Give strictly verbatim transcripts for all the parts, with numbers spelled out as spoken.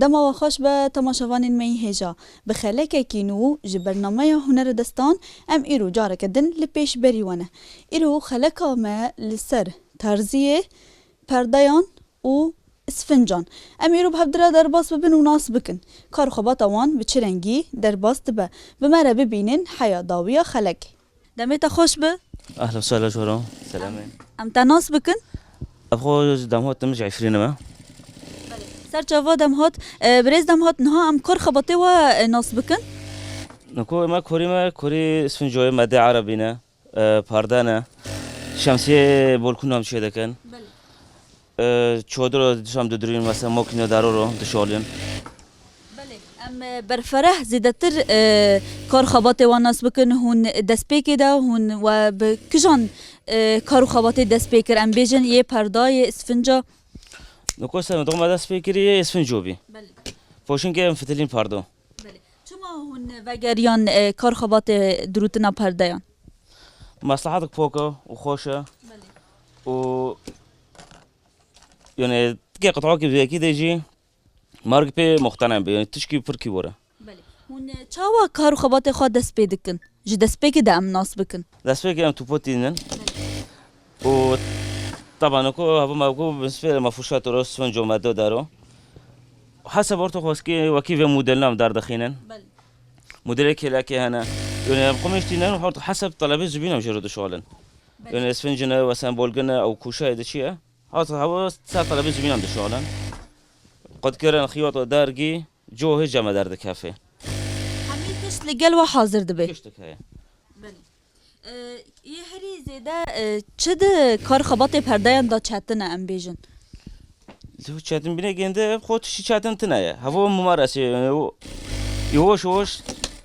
Dema we xweş be temaşevanên me yî hêja. Bi xelekekî nû ji bernameya Hunere Destan em îro careke din li pêşberî we ne. Îro xeleka me li ser terziyê, perdeyan û isfincan. Em îro bi hev dire derbas bibin û nas bikin. Kar û xebata wan bi çi rengî derbas dibe? Bi me re bibînin heya dawiya xelekê. Demê te xweş be. Ehlen sehlen ji we re. Selamê. Em te nas bikin. Ev xwe ji Demhat im, ji Efrînê me. Ser çava Demhat. E, birêz Demhat, niha em kar xebatê we, e, nas bikin. Niko me korî me, korî isfincoyê me dê erebî ne, e, parde ne. Şemsiyê bolkûn em çê dikin. Belê. E, çodiro dişam didirîn, mesela mokîne daroro dişolîn. Belê. Em, e, berfereh zêdetir, e, kar xebatê wan nas bikin. Hûn destpêkê de hûn we bi kijan, e, kar û xebatê dest pê kir? Em bêjin yê perda, yê isfinca. Niko ser me doma dest pê kirî yê isfinco bî. Belê. Poşinkê em fitilîn pardo. Belê. Çima hûn vegeriyan, e, kar xebatê dirûtina perdeyan? Maslahatek pok e û xweş e. Belê. Û, yani, tikê qitawekî vêyekî de jî marg pê muxtene be, yani, tişkî pirkî were. Belê. Hûn, e, çawa kar û xebatê xwe dest pê dikin? Ji destpêkê de em nas bikin. Destpêkê em tûpo tînin. Belê. Û taban ku hevû me ku binisbê mefrûşat û sifin comedê daro. Heseb orto xweskê wekî vê modelina em derdixînin. Belê. Modelê kêlekê hene. Yani em qumêş tînin, hort heseb telebê zibîn em jê re dişolin. Belê. Yani sifin cine, wesen bolgine, ew kûşayê de çi ye? Hat hevû ser telebê zibîn em dişolin. Qutkirin, xiyot û dergî, cohê ceme derdikefê. Hemî tişt li gel we hazir dibe. Tiştik heye. Belê. E, yê herî zêde, e, çi di kar xebatê perdeyan de çetin e, em bêjin? Li çetin bîne gênde xwe tiştî çetin tine ye. Hevo mumaresê, yani, o, yavaş yavaş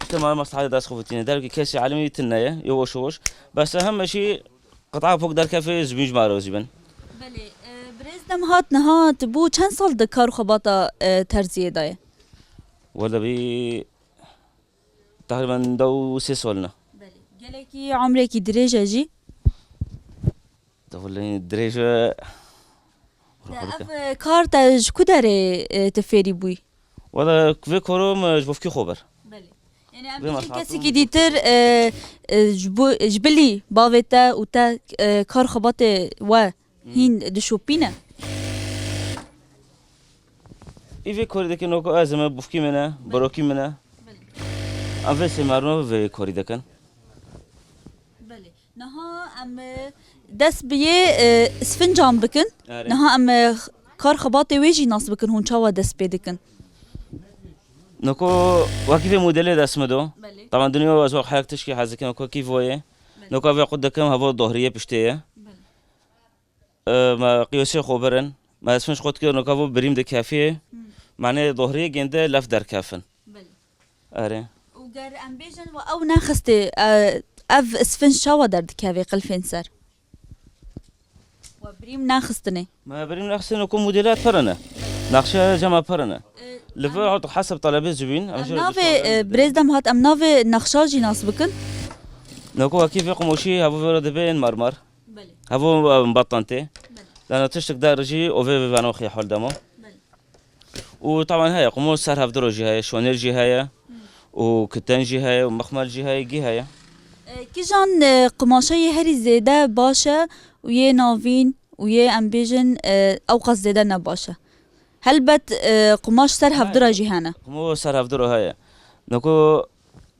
tema maslahata dest xwe tîne. Dergi kesî elimî tine ye, yavaş yavaş. Bes heme şey qita pok derkefê zibîn ji me re zî bin. Belê, e, birêz Demhat, niha tu bû çend sal di kar û xebata, e, terziyê de ye? Wele bî Teqrîben da û sê sal ne. Belê. Gelekî umrekî dirêj e jî? Tewlî dirêj e. Te ev, e, kar te ji ku derê, e, tu fêrî bûyî? Wela vê koro min ji bofkî xwe bir. Belê. Yani em bêjin kesekî dîtir, e, e, ji bo, ji bilî bavê te û te, e, kar xebatê we hîn dişopîne? Î vê korî dikin, weko ez me bufkî min e, borokî min e. Em vê sê merno vê korî dikin. Belê. Niha em, e, dest bi yê, e, isfincan bikin. Erê. Niha em, e, kar xebatê wê jî nas bikin, hûn çawa dest pê dikin? Noko wekî vê modelê dest me do. Belê. Taban dunyo ez wek hek tişkî hez dikim, weko kî voyê. Belê. Noko vê qut dikim, hevo dohriyê piştê ye. Belê. E, me qiyosê xwe birin. Me isfinc xwe dikir, nokavo birîm dikefiyê. Hmm. Mane dohriyê gênde lef derkefin. Belê. Erê. Û ger em bêjin we ew nexistê, e, ev isfinc çawa derdikevê qilfên ser? We birîm nexistinê? Me birîm nexistinê ku modêlat pir ne. Nexşe cema pir ne. E, Li vir em hat heseb talebê zibîn. Em jê re navê, dişa e, birêz Demhat, em navê nexşa jî nas bikin? Noko wekî vê qumoşî hevo vê re dibên marmar. Belê. Hevo, e, batantê. Belê. Lana tiştik der jî o vê vê vano xê hol demo. Belê. Û taban heye, qumo ser hevdiro jî heye, şonêr jî heye. Hmm. Û kiten jî heye, û mexmel jî heye, gî heye. E, kijan, e, qumaşeyê herî zêde baş e û yê navîn û yê em bêjin, e, ewqas zêde ne baş e? Helbet, e, qumaş ser hevdira jî hene. Qumo ser hevdiro heye. Noko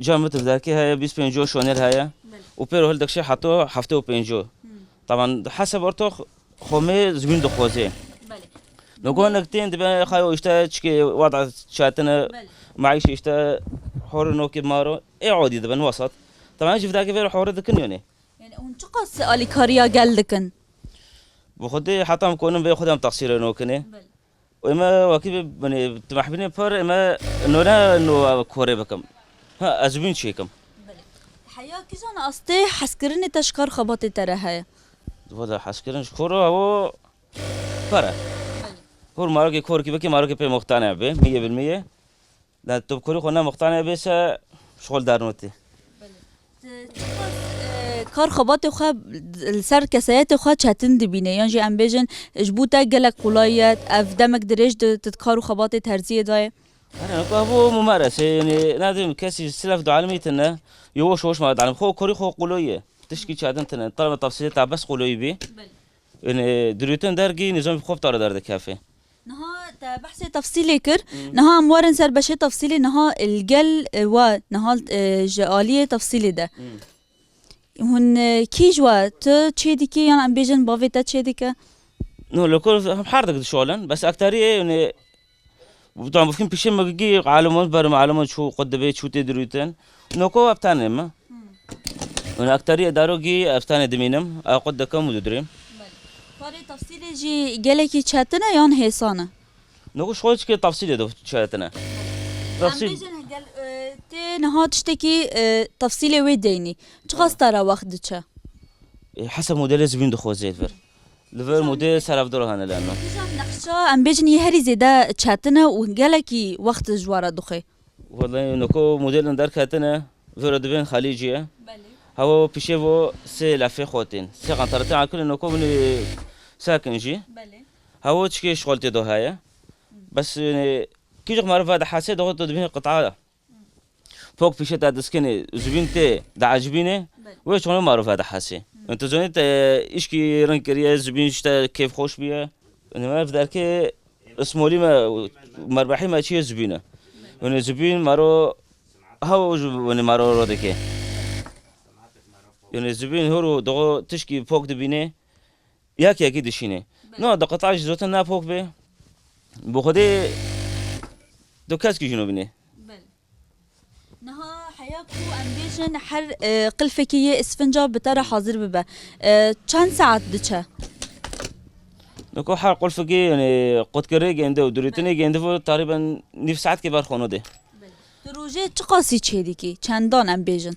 Cem tu derkê heye, bîst pênco şonêr heye. Belê. Û pêro hildekşê heto heftê û pênco. Hmm. Taban heseb ortox xomê zibîn dixwazê. Belê. Noko nek tên dibe xayo işte çike wada çatine, belê, maîşê işte hor nokê maro. Ê odî diben wasat. Taban ji vidakê vêr hore dikin yone. Yani hûn çiqas alîkariya gel dikin? Bi xwedê heta em konin vê xwedê em taksîre nokine. Belê. Û ême wekî bê, binê, tu mehbînê pir, ême nore no ev korê bikim. Ha, ez bîn çêkim. Belê. Heya kijan astê hezkirinê te ji kar xebatê te re heye? Valla hezkirin ji koro ew pir e. Belê. Hûr marokê korkî bikî, marokê pê muxtane be, miyê bil miyê. La tu bi korî xwe ne muxtane bê se şixul dernotî. Belê. Tu çiqas, e, kar xebatê xwe li ser kesayetê xwe çetin dibîne, yan jî em bêjin ji bo te gelek qulay ye, ev demek dirêj di, di kar û xebatê terziyê de ye? Ene, ku hevû mumarese, yani, nadim kesî silef di alimî tine, yavaş yavaş ma dalim. Xo kurî xo qulay ye. Tişkî çetin tine. Talebe tefsîlê ta bes qulay bî. Belê. Yani, dirûtin dergî nizam xo tara derdikefe. Niha te behsê tefsîlê kir. Hmm. Niha em werin ser beşê tefsîlê, niha li gel, e, we, niha, e, ji aliyê tefsîlê de. Hmm. Hûn, e, kî ji we, tu çê dikî yan em bêjin bavê te çê dike? No, li kor em her dik dişolin. Bes ekteriyê, yani, tam bifkin pişê me gî alimon, berim alimon çû qut dibê, çû tê dirûtin. No ko ev tenê me. Hmm. Yani, ekteriyê daro gî ev tenê dimînim, ew qut dikim û didirîm. Belê. Karê tefsîlê jî gelekî çetin e yan hêsan e? Nokû şixul çikê tefsîlê de çetin e. Em Tefsîl bêjin gel, e, tê niha tiştekî, e, tefsîlê wê deynî. Çiqas te re wext diçe? E, heseb modelê zibîn dixwazê li vir. Li vir model serevdor hene leno. Kîjan nexşa em bêjin yê herî zêde çetin e û gelekî wext ji we re dixwê? Wellahî noko modelin derketine, vero dibên xalîcî ye. Belê. Hewa pişê vo sê lefê xotên. Sê qantaratê akilin noko binê sakin jî. Belê. Hewa çikê şixul tê do heye. Bes, e, kîjik meriv vade hesê doxo tu dibên qita. Pok pişê te diskinê, zibîn tê, diecibînê, Belê. Wê çona meriv vade hesê. Hı. Yani tu zonî te îşkî ring kiriye, zibîn ji te kêfxweş bûye. Yani meriv derkê Ismolî me, merbehî me çi ye zibîn e. Yani zibîn mero, hew ji yani mero ro dike. Yani zibîn horo doxo tişkî pok dibîne, yek yekî dişîne. Belê. No, di qita jî zotin ne pok be. Bi xwedê du keskî jî nobîne. Belê. Niha heya ku em bêjin her, e, qilfekî yê isfinca bi te re hazir bibe, e, çend saet diçe? Niko her qulfikî, yani, qutkirê gende û dirûtinê gende vo taqrîben nîv saetkê ber xwe node. Belê. Tu rojê çiqasî çêdikî? Çendan em bêjin?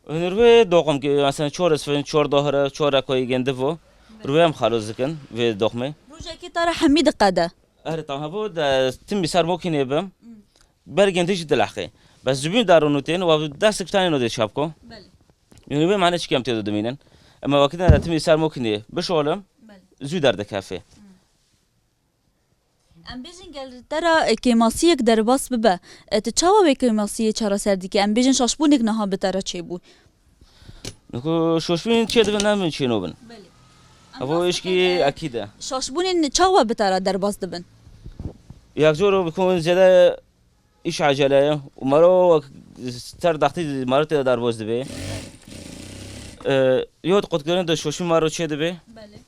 Hûn rûyê doqim ki, mesela, çor isfin, çor dohre, çor ekoyî gende vo. Belê. Rûyê em xalos dikin vê doqmê. Rojekê te re hemî diqede? Erê, tam hebo de timî ser mokînê bim. Hmm. Ber gende jî dilehqê. Bes zibîn daronûtên, wa destik tanê no dê çapko. Belê. Yani vê mane çikem tê do dimînin. Ema wekî de timî ser mokînê bişolim, Belê. Zû derdikefê. Hmm. Em bêjin gel te re, e, kêmasiyek derbas bibe. E, tu çawa wê kêmasiyê çareser dikî? Em bêjin şaşbûnek niha bi te re çêbû. Niko şaşbûn çê dibin, ne bin çê nobin. Belê. Evo îşkî, e, ekîd e. Şaşbûnên çawa bi te re derbas dibin? Yek cor bikun zêde îş acele ye. Û mero wek ser daxtî mero tê derbas dibe. E, yo di qutkirin de şaşbûn mero çê dibe. Belê.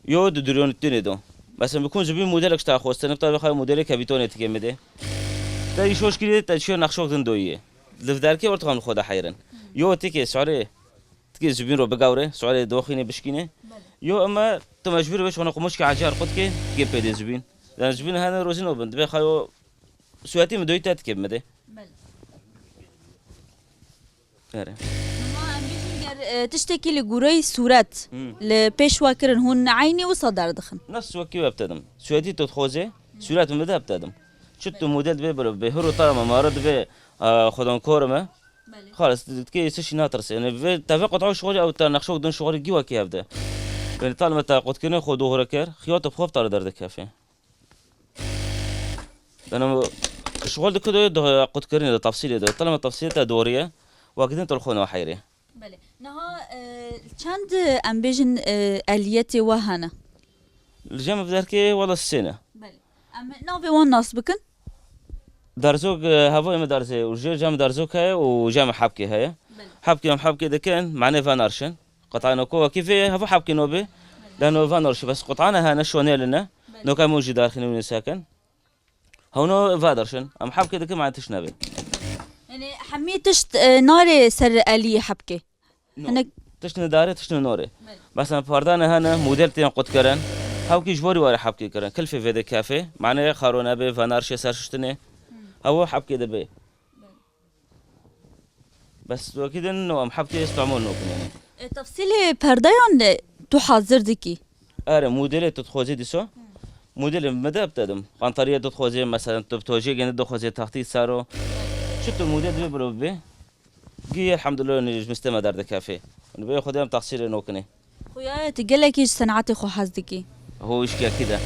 Yo di duryon tune do. Mesela bikun zibîn modelek ji te xwestin, ta vê xwe modelê kevîtonê tikê min de. Te îşoş kirî, te çiyo nexşok din doyî. Li derkê ortixan xwe de heyrin. Yo tikê, sorê, tikê zibîn ro bigawre, sorê doxînê bişkîne. Belê. Yo eme tu mecbûr be şona qumuşkî acar qut ke, tikê pêdê zibîn. Yani zibîn hene rozîn obin, dibe xwe yo suwetî min doyî te tikê min de. Belê. Erê. Niha em bêjin ger, e, tiştekî li goreyî sûret Hmm. li pêş we kirin, hûn eynî wisa derdixin? Nefs wekî we bitedim. Sûretî tu dixwazê, sûret min bide bitedim. Çi tu model dibê biro bê hiro ta me mare dibê, e, xwedan kor me. Belê. Xalis, dikê se şî natirsê. Yani vê tevê qota şixulî ew te nexşok din şixulî gî wekî hevde. Yani tal me te qutkirinê xwe dohre kir, xiyat bi xwe tare derdikefê. Dana şixul dike de, de qutkirinê de, tefsîlê de. Talama tefsîlê te dorî ye. Wekî din telxo ne heyrê. Belê. Niha, e, çend em bêjin, e, eliyetê we hene? Li cem derkê wela sê ne. Belê. Em navê wan nas bikin? Derzok, e, hevoyê me derzê û jê cem derzok heye û cem hebkê heye. Belê. Hebkê em hebkê dikin, mane venarşin. Qutana ku wekî vê hevo hebkê nobê. Leno venarşi bes qutana hene şonê line. Belê. Noka mû jî darxîne û nêsekin. Hewno vedarşin. Em hebkê dikin, mane tişt nebê. Yani hemî tişt, e, narê ser eliyê hebkê? No. Hinek tişt ne dare, tişt ne nore. Belê. Mesela pardane hene, model tên qutkirin. Hewkî ji borî were hebkê kirin. Kilfê vê de kefê. Mane xaro nebê, venarşê ser şiştinê. Hmm. Hevo hebkê de bê. Bes wekî din no em hebkê îstemol nokin yani. E, tefsîlê perdeyan de tu hazir dikî? Erê, modelê tu dixwazî dîso? Modelê min de bitedim. Qantariye tu dixwazî, mesela tu bi tojê gene dixwazî taxtî saro. Çi tu model dibê biro bibê? Kî elhamdulillah, nê ji mistê me derdikefê. Nê bê Xwedê em texsîrê nokinê. Xuya ye tu gelekî ji senatê xwe hez dikî. Ho îşkekî de.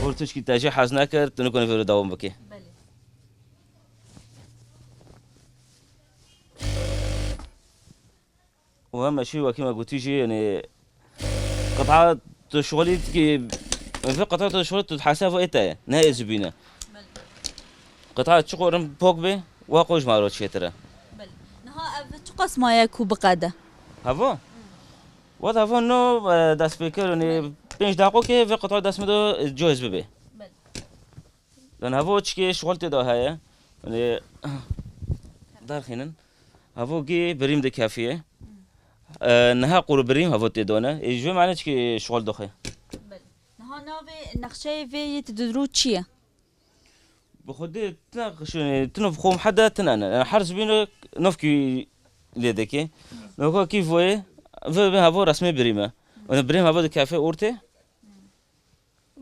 Hûr tişkî te jî hez nekir, tu nikone vêro dewam bikî. Belê. û heme şî wekî me gotî jî, yanî qita tu şixulî dikî, vê qita tu şixulî tu hesab ê te ye, ne ê zibîne. Belê. Qita çiqor in pok bê, wa qo ji me re çêtir e. Belê. Niha ev çiqas maye ku biqede? Hevo? Wat hevo no, e, dest pê kir, yanî pênc deqo ke vê qita dest min de, e, cihêz bibe. Belê. Lan hevo çikê şixul tê de heye. Yanî derxînin. Hevo gî birîm dikefiye. E, niha quru birîm hevo tê de ne. Ê ji vê mane çikê şixul doxê. Belê. Niha navê nexşeyê vê yê tu didrû çi ye? Bi xwedê tine qişinê, tine bi xwe hede tine ne. Yanî her zibîne navkî lê dike. Navka kî voye, vê, vê hevo resmê birîm e. Yanî birîm hevo dikefe ortê.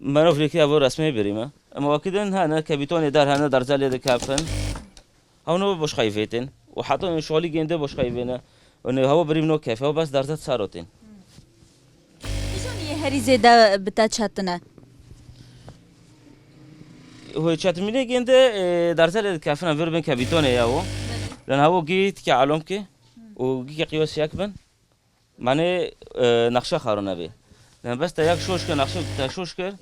Merov lêkî evo resmê birî me. Em wekî din hene, kebîtonê dar hene, derze lê dikefin. Hewno boşxayî vêtin. Û heta şolî gênde boşxayî vêne. Û ne hewa birîm no kefe, bes derze sarotên. Kîjan yê herî zêde bi te çetine? Û çetimînê gênde, e, derze lê dikefin, em vir bin kebîtonê ya o. Lan hewa gî tike elom ki. Û gî ke qiyos yek bin. Mane, e, nexşe xarone bê. Yanî bes te yek şoş kir, nexşe te şoş kir,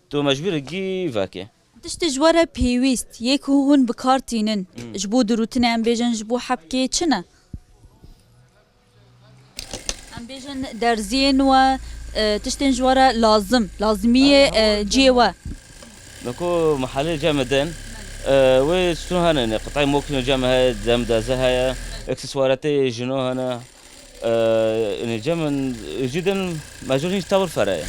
tu mecbûr î gî veke. Tiştê ji we re pêwîst, yê ku hûn bi kar tînin, Hmm. ji bo dirûtinê em bêjin, ji bo hebkê çi ne? Em bêjin derziyên we, e, tiştên ji we re lazim, lazimiyê, Aha, e, ciyê we. Niko mehelê cem din, e, wê stûn hene, ne, qitay mokîno cem heye, cem deze heye, ekseswaretê jino hene. Ee, yani cem min, jî din mecbûr hîn ji tewr fere ye.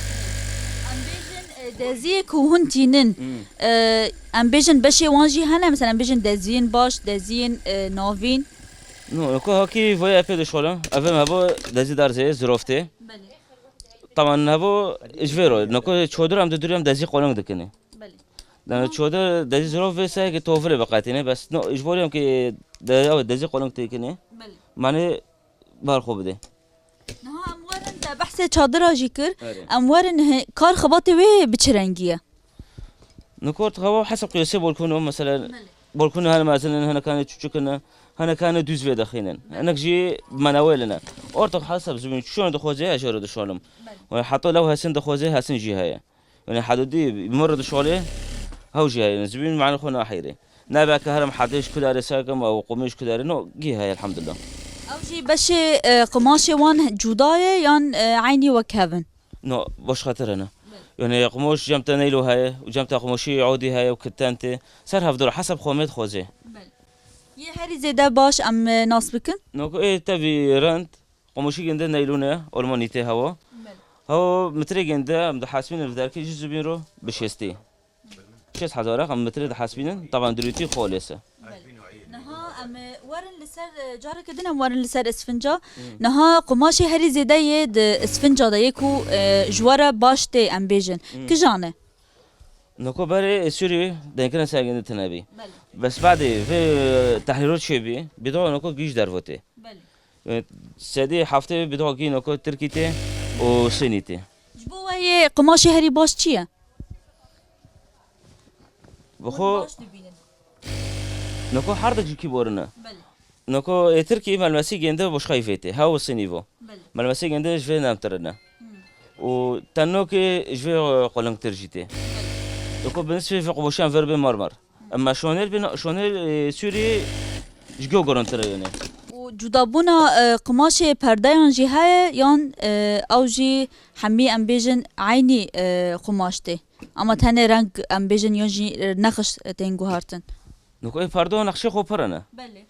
Em bêjin, e, deziyê ku hûn tînin, Hmm. e, em bêjin beşê wan jî hene, mesela em bêjin deziyên baş, deziyên, e, navîn. No, ku hakî voye epê dişolin. Ev em hebo dezî dar zê, ziroftê. Belê. Taman hebo ji vê ro. Niko çodir em di durî em dezî qoling dikine. Belê. Yani çodir dezî zirof vê se ki tovile biqetîne. Bes no, ji borî em ki de, dezî qoling têkine. Belê. Mane bar xwe bide. Niha em werin te behsê çadira jî kir. Erê. Em werin he, kar xebatê wê bi çi rengî ye? Nikort xewa hesab qiyasê bolkûno, mesela Belê. bolkûno hene mezin in, hene kane çuçuk in, hene kane dûz vê dexînin. Belê. Hinek jî menewêl in. Ortak hesab zibîn çûn dixwazê, ez jê re dişonim. Belê. Ve heta lew hesin dixwazê, hesin jî heye. Yani hedûdî mor dişolê, hew jî heye. Zibîn mane xwe nahêrê. Nebe ke herim hedê ji kudarê serkim, ew qumê ji kudarê, no, gî heye, elhamdulillah. Ew jî beşê, e, qimaşê wan cuda ye yan, e, eynî wek hev in? No, boş xetir hene. Belê. Yani qumaş cem te neylo heye, û cem te qumaşî odî heye û kiten tê. Ser hevdor hesab xwe me dixwazê. Belê. Yê herî zêde baş em, e, nas bikin? No, ku ê tevî rind, qumaşî ginde neylon e, olmanî tê hewa. Belê. Hewa mitrê ginde em dihesbînin li derkê ji zibîn ro bi şêstî. Şêst hezar raqem metre dihesbînin, taban dirûtî xwe lêse. Belê. Niha em, e, werin li ser, e, careke din em werin li ser isfinca. Hmm. Niha qumaşê herî zêde yê di isfinca de yê ku, e, ji we re baş tê em bêjin. Hmm. Kijan e? Niko berê, e, Sûrî denkirên sergên din tine bî. Belê. Bes badê vê, e, tehrîro çêbî, bîdoğa niko gîj dervotê. Belê. E, sedî heftê bîdoğa gî niko Tirkî tê û Sinî tê. Ji bo we yê qumaşê herî baş çi ye? Bi xwe Hûn baş dibînin. Niko herdik ji kî borine. Belê. Niko ê Tirkî melmesî gênde boşxayî vê tê. Hew û sinî vo. Belê. Melmesî gênde ji vê nemtir ne. Hmm. Û tenokê ji vê qulingtir jî tê. Belê. Niko bi nisbê vê qumaşan ver bê marmar. Em me şonêr bin, şonêr, e, Sûrî ji go gurintir e yani. Û cudabûna, e, qumaşê perdeyan jî heye yan, e, ew jî hemî em bêjin eynî, e, qumaş tê? Ama tenê reng em bêjin yan jî, e, nexiş, e, tên guhartin. Niko ê perdo nexşê xwe pir ne. Belê.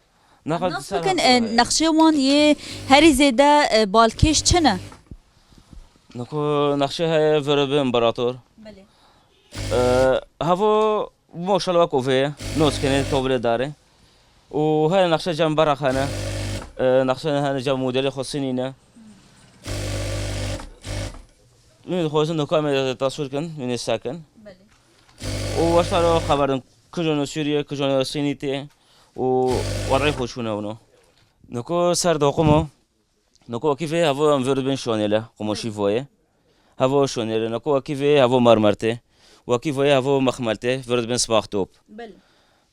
Nexa Nas ser bikin, hafta e, heye. Nexşê wan yê herî zêde, e, balkêş çi ne? Niko nexşê heye vere bi imparator. Belê. E, hevo Maşallah wek ovê ye. Noz kenê tobilê darê. Û hene nexşe cem beraq hene. E, nexşe hene cem modelê xwe sinîne. Min dixwazin doka me taswir kin, min ê sekin. Belê. Û weşta ro xeber din, kijon Sûriye, kijon Sinî tê û wadayê xwe çûne wino. Noko ser doqimo. Noko wekî vê hevo em vir dibin şonêle, qumoşî voyê. Hevo şonêle, noko wekî vê hevo marmertê. Wekî voyê hevo mexmeltê, vir dibin sibah top. Belê.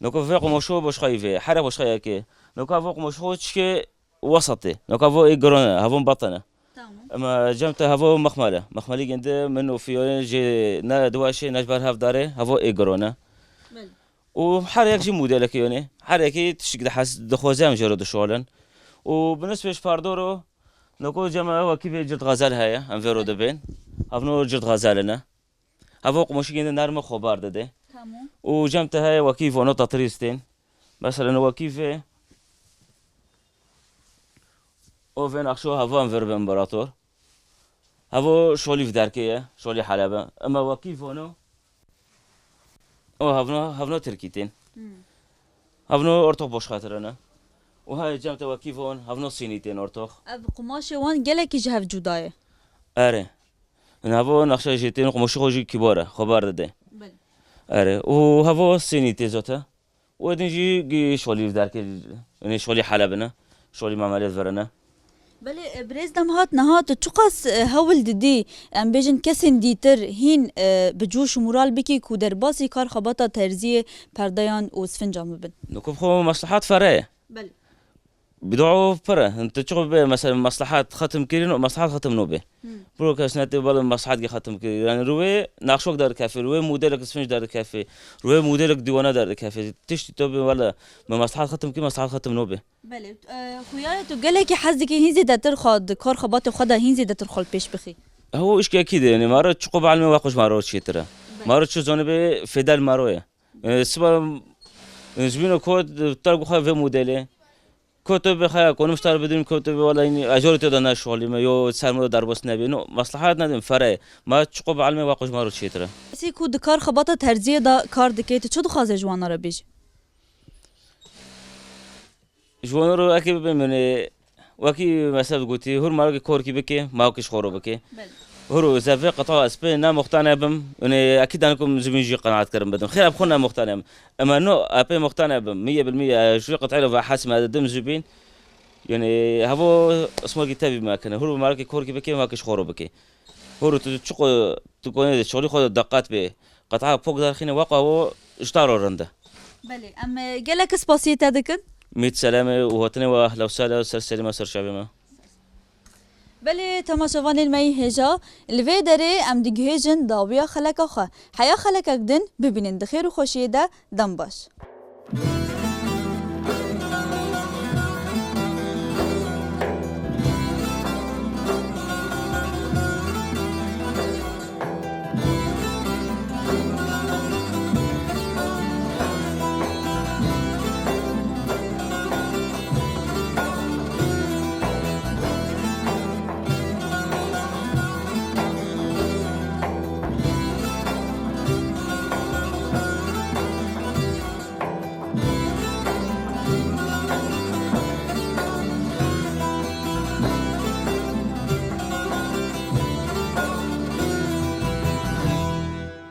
Noko vê qumoşo boşxayî vê, here boşxayekê. Noko hevo qumoşo çikê wesatê. Noko hevo ê girone, hevo batene. Tamam. Ema cem te hevo mexmele. Mexmelî gende min û fiyonê jê ne diwaşê, ne ji ber hev darê, hevo ê girone. Belê. Û her yek jî modelek yonê. Her yekî tiştik dihas-, dixwaze em jê re dişolin. Û bi nisbê ji pardoro, noko cem me wekî vê cirt xezel heye, em vê ro dibên. Hevno cirt xezel ne. Hevo qumoşî gende nerme xwebar dide. Tamam. Û cem te heye wekî vono tatirîstên. Mesela wekî vê, o vê naxşo hevo em vir bi imparator. Hevo şolî vî derkê ye, şolî Helebe. Ema wekî vono, o hevno, hevno Tirkî tên. Hmm. Hevno ortox boş xatirine. Û hayê cem te wekî von, hevno Sînî tên ortox. Ev qumaşê wan gelekî ji hev cuda ye. Erê. Û hevo nexşe jê tên, qumaşê xwe jî kîbor e, xwebar dide. Belê. Erê. Û hevo Sînî tê zote. Û din jî gî şolî derkê, yanî şolî Helebe ne, şolî Memelê verine. Belê, e, birêz Demhat, niha tu çiqas, e, hewl didî, em bêjin kesên dîtir hîn, e, bi coş û moral bikî ku derbasî kar xebata terziyê, perdeyan û sfincan bibin? Niko xwe meslehat fere ye. Belê. Bidao pir e. Tu çiqo be, mesela, meslehat xetim kirin û meslehat xetim nobe. Hmm. Biro kes ne tê bala meslehat ge xetim kir. Yani ruê naxşok derdikefê, ruê modelek sfinc derdikefê, ruê modelek dîwana derdikefê. Tiştî to be wele me meslehat xetim kir, meslehat xetim nobe. Belê, e, xuya ye tu gelekî hez dikî hîn zêdetir xwe di kar xebatê xwe de hîn zêdetir xwe li pêş bixî? Ew îşkekî de, yani, maro çiqo be elmê we xwe ji maro çêtir e. Belê. Maro çi zanibe fêdel maro ye. E, siba, e, ji bîno ku ter xwe vê modelê. Ku tu bê xeya, ku nimştar bidin, ku tu bê wela yînî, ejarê te de ne şolî me, yo ser me de derbas nebê. No, meslehat nedim, fere. Ma çiqo be elmê we xwe ji maro çêtir e. Kesê ku di kar xebata terziyê de kar dike, tu çi dixwaze ji wan re bêjî? Ji wan re eke bibim, yani, wekî mesela gotî, hûr marokê korkî bike, ma wekî ji xwe re bike. Belê. Hûr û zevê qeta ez pê ne muxtane bim, yani, ekî danikum zibîn jî qenaat kirim bidim. Xêr, em xwe ne muxtane bim. Ema no, epê muxtane bim. Miye bil miye, ji qetayla ve hes me dedim zibîn. Yani, hevo ismorkî tevî me kene. Hûr marokê korkî bike, wekî ji xwe re bike. Hûr tu çiqo, tu konê de, çolî xwe de deqat be. Qeta pok dar xine, waqo hevo ji ta ro rinde. Belê, em, e, gelek spasiyê te dikin. Mît selame û hotine we, ehla û sehla, ser serî me, ser şevê me. Belê, temaşevanên me yî hêja, li vê derê em digihêjin dawiya xeleka xwe. Heya xelekek din bibînin di xêr û xweşiyê de, dem baş.